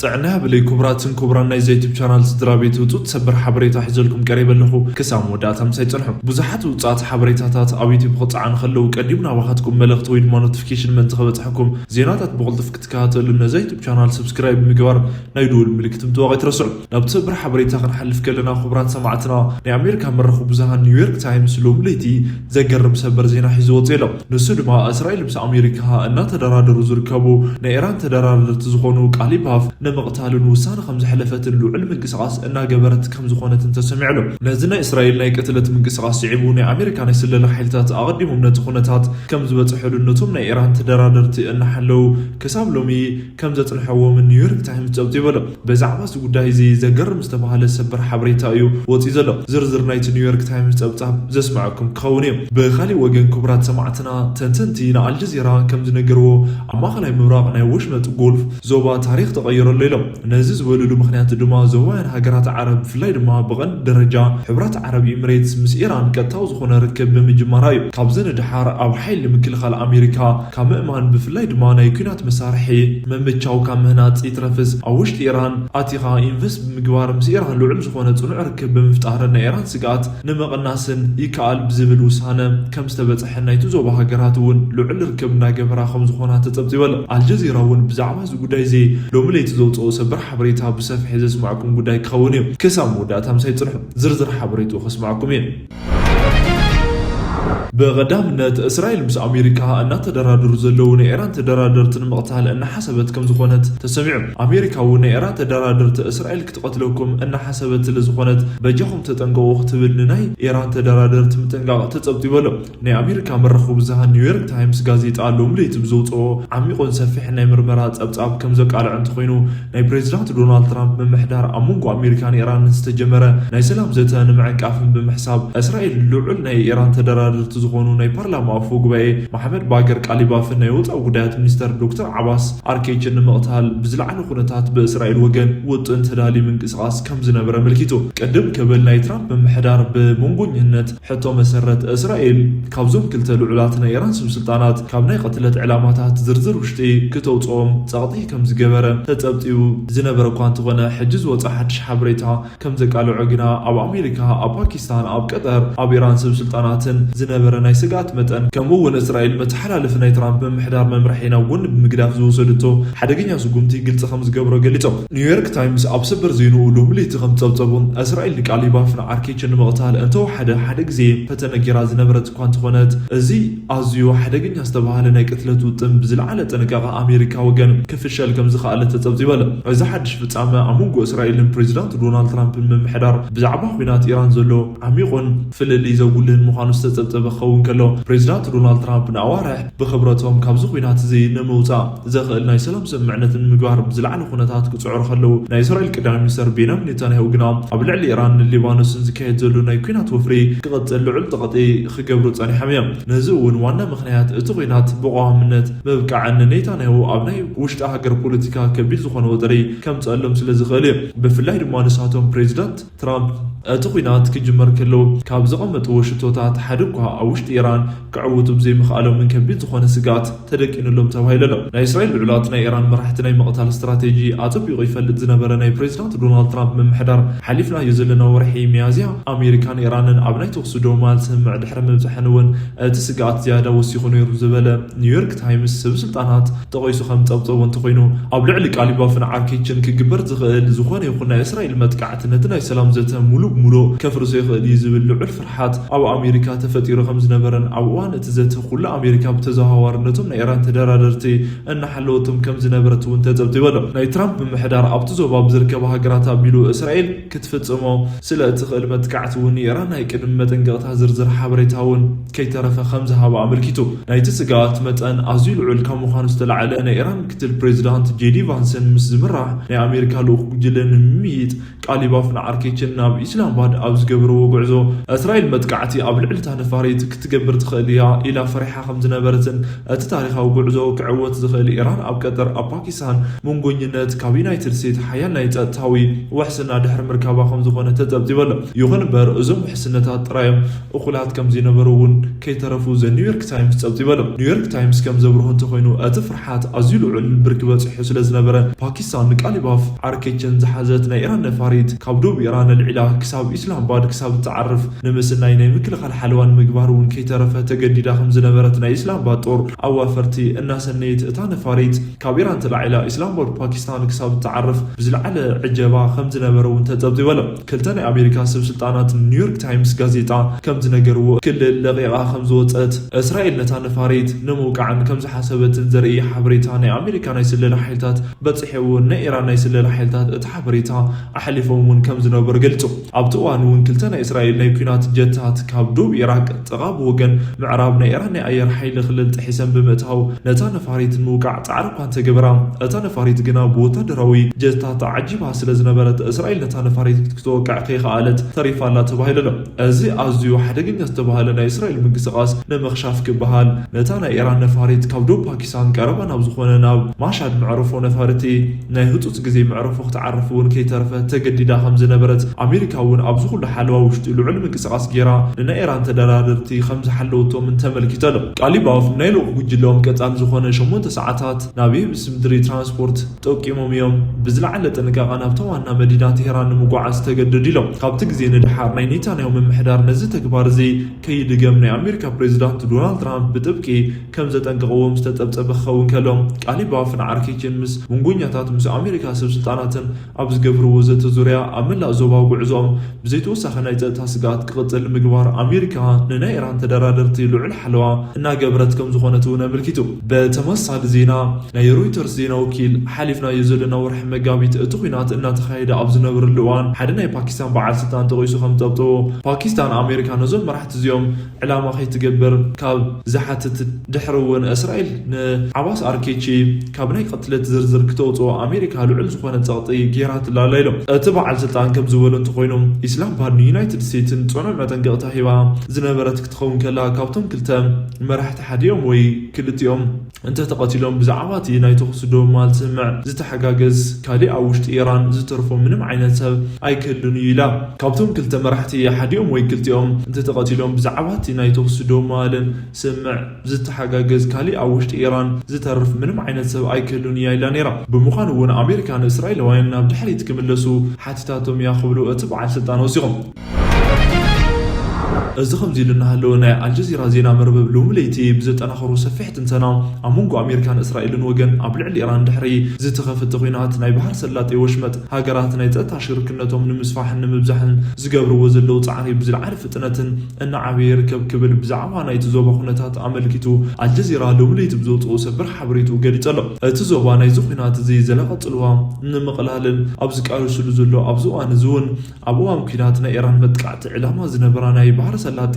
ጥዕና ያብለይ ክቡራትን ክቡራን ናይዚ ዩቱብ ቻናል ስድራ ቤት፣ ውጹት ሰበር ሓበሬታ ሒዘልኩም ቀሪበ ኣለኹ። ክሳብ መወዳእታ ምሳይ ጽንሑ። ብዙሓት ውጹዓት ሓበሬታታት ኣብ ዩቱብ ክጸዓኑ ከለዉ ቀዲሙ ናባኻትኩም መልእኽቲ ወይ ድማ ኖቲፊኬሽን ምእንቲ ከበጽሐኩም፣ ዜናታት ብቕልጡፍ ክትከታተሉ ነዚ ዩቱብ ቻናል ሰብስክራይብ ብምግባር ናይ ደወል ምልክት ምጥዋቕ ኣይትረስዑ። ናብቲ ሰበር ሓበሬታ ክንሓልፍ ከለና፣ ክቡራት ሰማዕትና፣ ናይ ኣሜሪካ መራኸቢ ብዙሃን ኒውዮርክ ታይምስ ሎሚ ለይቲ ዘገርም ሰበር ዜና ሒዙ ወጺኡ ኣሎ። ንሱ ድማ እስራኤል ምስ ኣሜሪካ እናተደራደሩ ዝርከቡ ናይ ኢራን ተደራደርቲ ዝኾኑ ቃሊባፍ ንምቕታልን ውሳነ ከም ዘሕለፈትን ልዑል ምንቅስቓስ እናገበረት ከም ዝኾነትን ተሰሚዑ ኣሎ። ነዚ ናይ እስራኤል ናይ ቅትለት ምንቅስቓስ ስዒቡ፣ ናይ ኣሜሪካ ናይ ስለላ ሓይልታት ኣቐዲሞም ነቲ ኩነታት ከም ዝበጽሐሉን ነቶም ናይ ኢራን ተደራደርቲ እናሓለዉ ክሳብ ሎሚ ከም ዘጽንሐዎምን ኒውዮርክ ታይምስ ጸብጺቡ ኣሎ። ብዛዕባ እዚ ጉዳይ እዚ ዘገርም ዝተባህለ ሰበር ሓበሬታ እዩ ወጺኡ ዘሎ። ዝርዝር ናይቲ ኒውዮርክ ታይምስ ጸብጻብ ዘስምዐኩም ክኸውን እዩ። ብኻሊእ ወገን፣ ክቡራት ሰማዕትና፣ ተንተንቲ ንኣልጀዚራ ከም ዝነገርዎ፣ ኣብ ማእኸላይ ምብራቕ ናይ ወሽመጥ ጎልፍ ዞባ ታሪኽ ተቐይሩ ኣሎ ኢሎም። ነዚ ዝበሉሉ ምኽንያት ድማ ዞባውያን ሃገራት ዓረብ፣ ብፍላይ ድማ ብቐንዱ ደረጃ ሕብራት ዓረብ ኢሚሬትስ ምስ ኢራን ቀጥታዊ ዝኾነ ርክብ ብምጅማራ እዩ። ካብዚ ንደሓር ኣብ ሓይሊ ምክልኻል ኣሜሪካ ካብ ምእማን፣ ብፍላይ ድማ ናይ ኲናት መሳርሒ ምምቻው ካብ ምህናጽ ይትረፍስ ኣብ ውሽጢ ኢራን ኣቲኻ ኢንቨስት ብምግባር ምስ ኢራን ልዑል ዝኾነ ጽኑዕ ርክብ ብምፍጣርን ናይ ኢራን ስግኣት ንምቕናስን ይከኣል ብዝብል ውሳነ ከም ዝተበጽሐን ናይቲ ዞባ ሃገራት እውን ልዑል ርክብ እናገበራ ከም ዝኾና ተጸብጺቡ ኣሎ። ኣልጀዚራ እውን ብዛዕባ እዚ ጉዳይ እዚ ሎሚ ለይቲ ዘውጽኦ ሰበር ሓበሬታ ብሰፊሑ ዘስማዕኩም ጉዳይ ክኸውን እዩ። ክሳብ መወዳእታ ምሳይ ጽንሑ፣ ዝርዝር ሓበሬትኡ ከስማዕኩም እየ። ብቐዳምነት፣ እስራኤል ምስ ኣሜሪካ እናተደራደሩ ዘለዉ ናይ ኢራን ተደራደርቲ ንምቕታል እናሓሰበት ከም ዝኾነት ተሰሚዑ። ኣሜሪካ እውን ናይ ኢራን ተደራደርቲ እስራኤል ክትቐትለኩም እናሓሰበት ስለ ዝኾነት፣ በጃኹም ተጠንቀቑ ክትብል ንናይ ኢራን ተደራደርቲ ምጥንቃቕ ተጸብጢቡ ኣሎ። ናይ ኣሜሪካ መራኸቢ ብዙሃን ኒውዮርክ ታይምስ ጋዜጣ ሎሚ ለይቲ ብዘውጽኦ ዓሚቑን ሰፊሕን ናይ ምርመራ ጸብጻብ ከም ዘቃልዐ እንተኾይኑ፣ ናይ ፕሬዚዳንት ዶናልድ ትራምፕ ምምሕዳር ኣብ መንጎ ኣሜሪካን ኢራንን ዝተጀመረ ናይ ሰላም ዘተ ንምዕንቃፍን ብምሕሳብ፣ እስራኤል ልዑል ናይ ኢራን ተደራደርቲ ዝኾኑ ናይ ፓርላማ ኣፈ ጉባኤ መሓመድ ባገር ቃሊባፍን ናይ ወጻኢ ጉዳያት ሚኒስተር ዶክተር ዓባስ ኣርኬችን ንምቕታል ብዝለዓለ ኩነታት ብእስራኤል ወገን ውጥን ተዳልዩ ምንቅስቓስ ከም ዝነበረ ኣመልኪቱ። ቅድም ክብል ናይ ትራምፕ ምምሕዳር ብመንጎኝነት ሕቶ መሰረት፣ እስራኤል ካብዞም ክልተ ልዑላት ናይ ኢራን ስብስልጣናት ካብ ናይ ቅትለት ዕላማታት ዝርዝር ውሽጢ ክተውፅኦም ጸቕጢ ከም ዝገበረ ተጸብጢቡ ዝነበረ እኳ እንተኾነ፣ ሕጂ ዝወፀ ሓድሽ ሓበሬታ ከም ዘቃልዖ ግና፣ ኣብ ኣሜሪካ፣ ኣብ ፓኪስታን፣ ኣብ ቀጠር፣ ኣብ ኢራን ስብስልጣናትን ዝነበረ ናይ ስግኣት መጠን፣ ከምኡ እውን እስራኤል መተሓላለፊ ናይ ትራምፕ ምምሕዳር መምርሒ ናብ ጎኒ ብምግዳፍ ዝወሰደቶ ሓደገኛ ስጉምቲ ግልፂ ከም ዝገብሮ ገሊፆም። ኒውዮርክ ታይምስ ኣብ ሰበር ዜንኡ ሎሚ ለይቲ ከም ዝጸብጸቦ፣ እስራኤል ንቃሊባፍ ንዓርኬች ንምቕታል እንተወሓደ ሓደ ግዜ ፈተነ ጌራ ዝነበረት እኳ እንተኾነት፣ እዚ ኣዝዩ ሓደገኛ ዝተባህለ ናይ ቅትለት ውጥን ብዝለዓለ ጥንቃቐ ኣሜሪካ ወገን ክፍሸል ከም ዝኸኣለ ተጸብጺቡ ኣሎ። እዚ ሓድሽ ፍጻመ ኣብ መንጎ እስራኤልን ፕሬዚዳንት ዶናልድ ትራምፕን ምምሕዳር ብዛዕባ ኲናት ኢራን ዘሎ ዓሚቑን ፍልልይ ዘጉልህን ምዃኑ ዝተጸብጸበ ክኸውን ከሎ፣ ፕሬዚዳንት ዶናልድ ትራምፕ ንኣዋርሕ ብኽብረቶም ካብዚ ኲናት እዚ ንምውጻእ ዘኽእል ናይ ሰላም ስምምዕነት ንምግባር ብዝለዓለ ኩነታት ክጽዕሩ ከለዉ፣ ናይ እስራኤል ቀዳማይ ሚኒስተር ቤንያሚን ኔታንያሁ ግና ኣብ ልዕሊ ኢራንን ሊባኖስን ዝካየድ ዘሎ ናይ ኲናት ወፍሪ ክቕጽል ልዑል ጸቕጢ ክገብሩ ጸኒሖም እዮም። ነዚ እውን ዋና ምኽንያት እቲ ኲናት ብቐዋምነት ምብቃዕን ንኔታንያሁ ኣብ ናይ ውሽጢ ሃገር ፖለቲካ ከቢድ ዝኾነ ወጥሪ ከምጸሎም ስለ ዝኽእል እዩ። ብፍላይ ድማ ንሳቶም ፕሬዚዳንት ትራምፕ እቲ ኲናት ክጅመር ከሎ ካብ ዘቐመጥዎ ሽቶታት ሓደ እኳ ኣብ ውሽጢ ኢራን ክዕውቱ ብዘይምኽኣሎምን ከቢድ ዝኾነ ስግኣት ተደቂኑሎም ተባሂሉ ኣሎ። ናይ እስራኤል ልዑላት ናይ ኢራን መራሕቲ ናይ ምቕታል ስትራቴጂ ኣጸቢቑ ይፈልጥ ዝነበረ ናይ ፕሬዚዳንት ዶናልድ ትራምፕ ምምሕዳር፣ ሓሊፍናዮ ዘለና ወርሒ ሚያዝያ ኣሜሪካን ኢራንን ኣብ ናይ ተኹሲ ደው ምባል ስምምዕ ድሕሪ ምብጽሐን እውን እቲ ስግኣት ዝያዳ ወሲኹ ነይሩ ዝበለ ኒውዮርክ ታይምስ፣ ሰብ ስልጣናት ጠቒሱ ከም ጸብጸቦ እንተኾይኑ፣ ኣብ ልዕሊ ቃሊባፍን ዓርኬችን ክግበር ዝኽእል ዝኾነ ይኹን ናይ እስራኤል መጥቃዕቲ ነቲ ናይ ሰላም ዘተ ሙሉእ ብሙሉእ ከፍርሶ ይኽእል እዩ ዝብል ልዑል ፍርሓት ኣብ ኣሜሪካ ተፈጢሩ ከም ዝነበረን፣ ኣብ እዋን እቲ ዘተ ኩሉ ኣሜሪካ ብተዘዋዋሪ ነቶም ናይ ኢራን ተደራደርቲ እናሓለወቶም ከም ዝነበረት እውን ተጸብጺቡ ኣሎ። ናይ ትራምፕ ምምሕዳር ኣብቲ ዞባ ብዝርከባ ሃገራት ኣቢሉ እስራኤል ክትፍጽሞ ስለ እትኽእል መጥቃዕቲ እውን ንኢራን ናይ ቅድሚ መጠንቀቕታ ዝርዝር ሓበሬታ እውን ከይተረፈ ከም ዝሃበ ኣመልኪቱ። ናይቲ ስግኣት መጠን ኣዝዩ ልዑል ካብ ምዃኑ ዝተላዕለ፣ ናይ ኢራን ምክትል ፕሬዚዳንት ጄዲ ቫንስን ምስ ዝምራሕ ናይ ኣሜሪካ ልኡኽ ጉጅለ ንምምይጥ ቃሊባፍ ንዓርኬችን ናብ ኢስላማባድ ኣብ ዝገበርዎ ጉዕዞ፣ እስራኤል መጥቃዕቲ ኣብ ልዕሊ እታ ነፋ ነፋሪት ክትገብር ትኽእል እያ ኢላ ፈሪሓ ከም ዝነበረትን፣ እቲ ታሪኻዊ ጉዕዞ ክዕወት ዝኽእል ኢራን ኣብ ቀጠር ኣብ ፓኪስታን መንጎኝነት ካብ ዩናይትድ ስቴትስ ሓያል ናይ ጸጥታዊ ውሕስና ድሕሪ ምርካባ ከም ዝኾነ ተጸብጺቡ ኣሎ። ይኹን እምበር እዞም ውሕስነታት ጥራዮም እኹላት ከም ዘይነበሩ እውን ከይተረፉ ዘ ኒውዮርክ ታይምስ ጸብጺቡ ኣሎ። ኒውዮርክ ታይምስ ከም ዘብርሆ እንተኾይኑ እቲ ፍርሓት ኣዝዩ ልዑል ብርኪ በጺሑ ስለ ዝነበረ ፓኪስታን ንቃሊባፍ ዓርከችን ዝሓዘት ናይ ኢራን ነፋሪት ካብ ዶብ ኢራን ኣልዒላ ክሳብ ኢስላማባድ ክሳብ እትዓርፍ ንምስናይ ናይ ምክልኻል ሓለዋን ምግባር እውን ከይተረፈ ተገዲዳ ከም ዝነበረት ናይ ኢስላማባድ ጦር ኣዋፈርቲ እናሰነየት እታ ነፋሪት ካብ ኢራን ተላዒላ ኢስላማባድ ፓኪስታን ክሳብ እትዓርፍ ብዝለዓለ ዕጀባ ከም ዝነበረ እውን ተጸብጺቡ ኣሎ። ክልተ ናይ ኣሜሪካ ሰብ ስልጣናት ኒውዮርክ ታይምስ ጋዜጣ ከም ዝነገርዎ ክልል ለቂቓ ከም ዝወጸት እስራኤል ነታ ነፋሪት ንምውቃዕን ከም ዝሓሰበትን ዘርኢ ሓበሬታ ናይ ኣሜሪካ ናይ ስለላ ሓይልታት በጺሕዎ ናይ ኢራን ናይ ስለላ ሓይልታት እቲ ሓበሬታ ኣሕሊፎም እውን ከም ዝነበሩ ገልጹ። ኣብቲ እዋን እውን ክልተ ናይ እስራኤል ናይ ኲናት ጀታት ካብ ዶብ ኢራቅ ጥቓ ብወገን ምዕራብ ናይ ኢራን ናይ ኣየር ሓይሊ ክልል ጥሒሰን ብምእታው ነታ ነፋሪት ንምውቃዕ ጻዕሪ እኳ እንተገበራ፣ እታ ነፋሪት ግና ብወታደራዊ ጀታት ተዓጂባ ስለ ዝነበረት እስራኤል ነታ ነፋሪት ክትወቅዕ ከይኸኣለት ተሪፋ ኣላ ተባሂሉ ኣሎ። እዚ ኣዝዩ ሓደገኛ ዝተባህለ ናይ እስራኤል ምንቅስቓስ ንምኽሻፍ ክበሃል ነታ ናይ ኢራን ነፋሪት ካብ ዶብ ፓኪስታን ቀረባ ናብ ዝኾነ ናብ ማሻድ መዕረፎ ነፋርቲ ናይ ህጹጽ ግዜ መዕረፎ ክትዓርፍ እውን ከይተረፈ ተገዲዳ ከም ዝነበረት ኣሜሪካ እውን ኣብዚ ኩሉ ሓለዋ ውሽጢ ልዑል ምንቅስቓስ ጌራ ንናይ ኢራን ተደራደርቲ ከም ዝሓለወቶምን ተመልኪቱ ኣሎ። ቃሊባፍ ናይ ልኡኽ ጉጅለኦም ቀጻሊ ዝኾነ ሸሞንተ ሰዓታት ናብ የብስ ምድሪ ትራንስፖርት ጠቂሞም እዮም። ብዝለዓለ ጥንቃቐ ናብታ ዋና መዲና ቴህራን ንምጓዓዝ ተገደዱ ኢሎም። ካብቲ ግዜ ንደሓር ናይ ኔታንያሁ ምምሕዳር ነዚ ተግባር እዚ ከይድገም ናይ ኣሜሪካ ፕሬዚዳንት ዶናልድ ትራምፕ ብጥብቂ ከም ዘጠንቀቕዎም ዝተጸብጸበ ክኸውን ከሎ፣ ቃሊባፍ ንዓርከችን ምስ መንጎኛታት ምስ ኣሜሪካ ሰብ ስልጣናትን ኣብ ዝገብርዎ ዘተ ዙርያ ኣብ መላእ ዞባ ጉዕዞኦም ብዘይተወሳኺ ናይ ጸጥታ ስግኣት ክቕጽል ምግባር ኣሜሪካ ንናይ ኢራን ተደራደርቲ ልዑል ሓለዋ እናገበረት ከም ዝኾነት እውን ኣመልኪቱ። ብተመሳሳሊ ዜና ናይ ሮይተርስ ዜና ወኪል ሓሊፍናዮ ዘለና ወርሒ መጋቢት እቲ ኲናት እናተኻየደ ኣብ ዝነበረሉ እዋን ሓደ ናይ ፓኪስታን በዓል ስልጣን ጠቒሱ ከም ጠብጠቦ ፓኪስታን ኣሜሪካ ነዞም መራሕቲ እዚኦም ዕላማ ከይትገብር ካብ ዝሓትት ድሕሪ እውን እስራኤል ንዓባስ ኣርኬቺ ካብ ናይ ቅትለት ዝርዝር ክተውፅኦ ኣሜሪካ ልዑል ዝኾነ ጸቕጢ ጌራትላ ኣላ ኢሎም። እቲ በዓል ስልጣን ከም ዝበሎ እንተኾይኑ ኢስላማባድ ንዩናይትድ ስቴትስን ጽኑዕ መጠንቀቕታ ሂባ ዝነበረት ክትኸውን ከላ ካብቶም ክልተ መራሕቲ ሓዲኦም ወይ ክልቲኦም እንተተቐቲሎም ብዛዕባ እቲ ናይ ተኹሲ ዶብ ማል ስምምዕ ዝተሓጋገዝ ካሊእ ኣብ ውሽጢ ኢራን ዝተርፎ ምንም ዓይነት ሰብ ኣይክህሉን እዩ ኢላ። ካብቶም ክልተ መራሕቲ ሓዲኦም ወይ ክልቲኦም እንተተቐቲሎም ብዛዕባ እቲ ናይ ተኹሲ ዶብ ማልን ስምምዕ ዝተሓጋገዝ ካሊእ ኣብ ውሽጢ ኢራን ዝተርፍ ምንም ዓይነት ሰብ ኣይክህሉን እያ ኢላ ነይራ። ብምዃኑ እውን ኣሜሪካ ንእስራኤላውያን ናብ ድሕሪት ክምለሱ ሓቲታቶም እያ ክብሉ እቲ በዓል ስልጣን ወሲኾም። እዚ ከምዚ ኢሉ እናሃለወ ናይ ኣልጀዚራ ዜና መርበብ ሎሚ ለይቲ ብዘጠናኸሮ ሰፊሕ ትንተና ኣብ መንጎ ኣሜሪካን እስራኤልን ወገን ኣብ ልዕሊ ኢራን ድሕሪ ዝተኸፍተ ኲናት ናይ ባህር ሰላጤ ወሽመጥ ሃገራት ናይ ጸጥታ ሽርክነቶም ንምስፋሕን ንምብዛሕን ዝገብርዎ ዘለዉ ጻዕሪ ብዝለዓለ ፍጥነትን እናዓበየ ይርከብ ክብል ብዛዕባ ናይቲ ዞባ ኩነታት ኣመልኪቱ ኣልጀዚራ ሎሚ ለይቲ ብዘውፅኦ ሰበር ሓበሬትኡ ገሊጹ ኣሎ። እቲ ዞባ ናይዚ ኲናት እዚ ዘለቐ ጽልዋ ንምቕላልን ኣብ ዝቃለስሉ ዘሎ ኣብዚ እዋን እዚ እውን ኣብ እዋን ኲናት ናይ ኢራን መጥቃዕቲ ዕላማ ዝነበራ ናይ ባህሪ ሰላጤ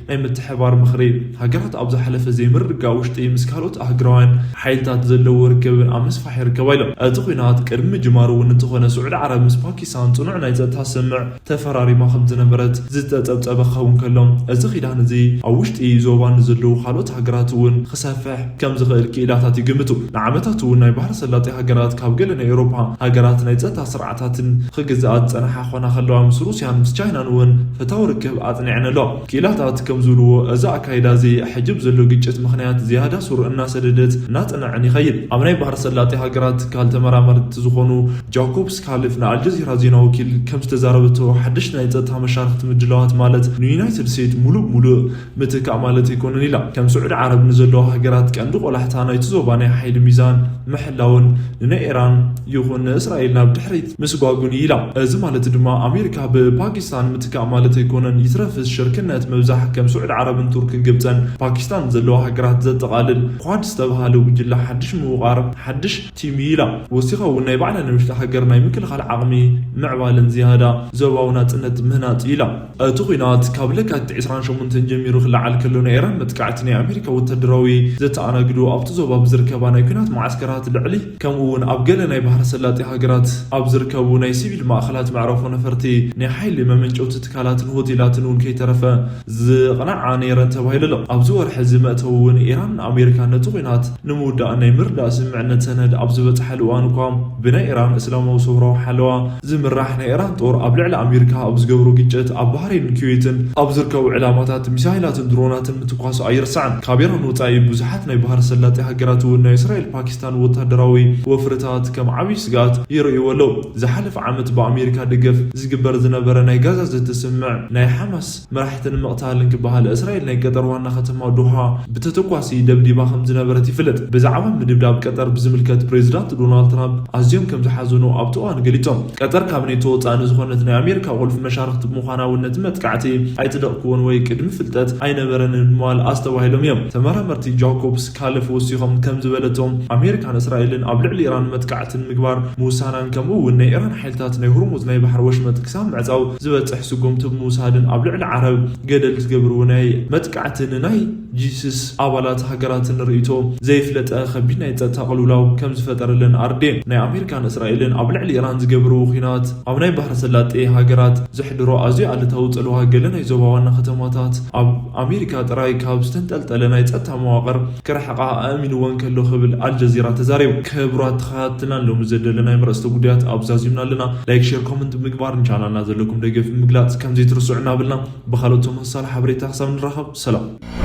ናይ ምትሕባር ምኽሪ ሃገራት ኣብ ዝሓለፈ ዘይምርግጋእ ውሽጢ ምስ ካልኦት ኣህግራውያን ሓይልታት ዘለዎ ርክብን ኣብ ምስፋሕ ይርከባ ኢሎም። እቲ ኲናት ቅድሚ ምጅማሩ እውን እንተኾነ ስዑዲ ዓረብ ምስ ፓኪስታን ጽኑዕ ናይ ጸጥታ ስምምዕ ተፈራሪማ ከም ዝነበረት ዝተጸብጸበ ክኸውን ከሎ፣ እዚ ኺዳን እዚ ኣብ ውሽጢ ዞባ ንዘለዉ ካልኦት ሃገራት እውን ክሰፍሕ ከም ዝኽእል ክኢላታት ይግምቱ። ንዓመታት እውን ናይ ባህሪ ሰላጤ ሃገራት ካብ ገለ ናይ ኤውሮፓ ሃገራት ናይ ጸጥታ ስርዓታትን ክግዝኣ ዝጸንሓ ክኾና ከለዋ፣ ምስ ሩስያን ምስ ቻይናን እውን ፈታዊ ርክብ ኣጽኒዐን ኣለዋ። ክኢላታት ከም ዝብልዎ፣ እዚ ኣካይዳ እዚ ሕጂ ብዘሎ ግጭት ምኽንያት ዝያዳ ሱር እናሰደደት እናጸንዐን ይኸይድ። ኣብ ናይ ባህሪ ሰላጤ ሃገራት ትካል ተመራመርቲ ዝኾኑ ጃኮብ ስካሊፍ ንኣልጀዚራ ዜና ወኪል ከም ዝተዛረበቶ፣ ሓድሽ ናይ ጸጥታ መሻርኽቲ ምድላዋት ማለት ንዩናይትድ ስቴትስ ሙሉእ ብሙሉእ ምትካእ ማለት ኣይኮነን ኢላ። ከም ስዑዲ ዓረብ ንዘለዋ ሃገራት ቀንዲ ቆላሕታ ናይቲ ዞባ ናይ ሓይሊ ሚዛን ምሕላውን ንናይ ኢራን ይኹን ንእስራኤል ናብ ድሕሪት ምስጓጉን እዩ ኢላ። እዚ ማለት ድማ ኣሜሪካ ብፓኪስታን ምትካእ ማለት ኣይኮነን፣ ይትረፍስ ሽርክነት ምብዛሕ ከም ስዑዲ ዓረብን ቱርክን ግብፅን ፓኪስታን ዘለዋ ሃገራት ዘጠቓልል ኳድ ዝተባሃለ ጉጅለ ሓድሽ ምውቓር ሓድሽ ቲም እዩ ኢላ። ወሲኻ እውን ናይ ባዕላ ናይ ውሽጢ ሃገር ናይ ምክልኻል ዓቕሚ ምዕባልን ዝያዳ ዞባዊ ናፅነት ምህናፅ እዩ ኢላ። እቲ ኲናት ካብ ለካቲት ዕስራን ሸሞንተን ጀሚሩ ክለዓል ከሎ ናይ ኢራን መጥቃዕቲ ናይ ኣሜሪካ ወታደራዊ ዘተኣናግዱ ኣብቲ ዞባ ብዝርከባ ናይ ኲናት መዓስከራት ልዕሊ ከምኡ እውን ኣብ ገለ ናይ ባህረ ሰላጤ ሃገራት ኣብ ዝርከቡ ናይ ሲቪል ማእኸላት መዕረፎ ነፈርቲ ናይ ሓይሊ መመንጨውቲ ትካላትን ሆቴላትን እውን ከይተረፈ ዝቕናዓ ነይረን ተባሂሉ ኣሎ። ኣብዚ ወርሒ እዚ መእተዊ እውን ኢራን ንኣሜሪካ ነቲ ኲናት ንምውዳእ ናይ ምርዳእ ስምምዕነት ሰነድ ኣብ ዝበጽሓሉ እዋን እኳ ብናይ ኢራን እስላማዊ ሰውራዊ ሓለዋ ዝምራሕ ናይ ኢራን ጦር ኣብ ልዕሊ ኣሜሪካ ኣብ ዝገብሮ ግጭት ኣብ ባህሬንን ኩዌትን ኣብ ዝርከቡ ዕላማታት ሚሳይላትን ድሮናትን ምትኳሱ ኣይርሳዕን። ካብ ኢራን ወጻኢ ብዙሓት ናይ ባህር ሰላጤ ሃገራት እውን ናይ እስራኤል ፓኪስታን ወታደራዊ ወፍርታት ከም ዓብዪ ስግኣት ይርእይዎ ኣለዉ። ዝሓለፈ ዓመት ብኣሜሪካ ደገፍ ዝግበር ዝነበረ ናይ ጋዛ ዘተስምዕ ናይ ሓማስ መራሕቲ ንምቕታል እንክበሃል እስራኤል ናይ ቀጠር ዋና ከተማ ዶሃ ብተተኳሲ ደብዲባ ከም ዝነበረት ይፍለጥ። ብዛዕባ ምድብዳብ ቀጠር ብዝምልከት ፕሬዚዳንት ዶናልድ ትራምፕ ኣዝዮም ከም ዝሓዘኑ ኣብቲ እዋን ገሊጾም። ቀጠር ካብ ኔቶ ወጻኢ ንዝኾነት ናይ ኣሜሪካ ቁልፊ መሻርክቲ ብምዃና እውን ነቲ መጥቃዕቲ ኣይጽደቕክዎን ወይ ቅድሚ ፍልጠት ኣይነበረንን ብምባል ኣስተባሂሎም እዮም። ተመራመርቲ ጃኮብስ ካለፍ ወሲኾም ከም ዝበለቶም ኣሜሪካን እስራኤልን ኣብ ልዕሊ ኢራን መጥቃዕቲ ንምግባር ምውሳናን ከምኡ እውን ናይ ኢራን ሓይልታት ናይ ሁርሙዝ ናይ ባሕሪ ወሽመጥ ክሳብ ምዕጻው ዝበጽሕ ስጉምቲ ብምውሳድን ኣብ ልዕሊ ዓረብ ገደል ዝገብርዎ ናይ መጥቃዕቲ ንናይ ጂሲስ ኣባላት ሃገራትን ርእይቶ ዘይፍለጠ ከቢድ ናይ ጸጥታ ቅልውላው ከም ዝፈጠረለን ኣርዴ ናይ ኣሜሪካን እስራኤልን ኣብ ልዕሊ ኢራን ዝገብርዎ ኲናት ኣብ ናይ ባህረ ሰላጤ ሃገራት ዘሕድሮ ኣዝዩ ኣሉታዊ ጽልዋ ገለ ናይ ዞባ ዋና ከተማታት ኣብ ኣሜሪካ ጥራይ ካብ ዝተንጠልጠለ ናይ ጸጥታ መዋቕር ክርሕቓ ኣእሚንወን ከሎ ክብል ኣልጀዚራ ተዛሪቡ። ክቡራት ተኸታተልትና ሎሚ ዘደለና ናይ መረፅቲ ጉዳያት ኣብ ዛዚምና ኣለና። ላይክ፣ ሼር፣ ኮመንት ብምግባር ንቻናልና ዘለኩም ደገፍ ብምግላፅ ከም ዘይትርስዑ እናበልና ብኻልኦት ተመሳሳሊ ሓበሬታ ክሳብ ንራኸብ ሰላም።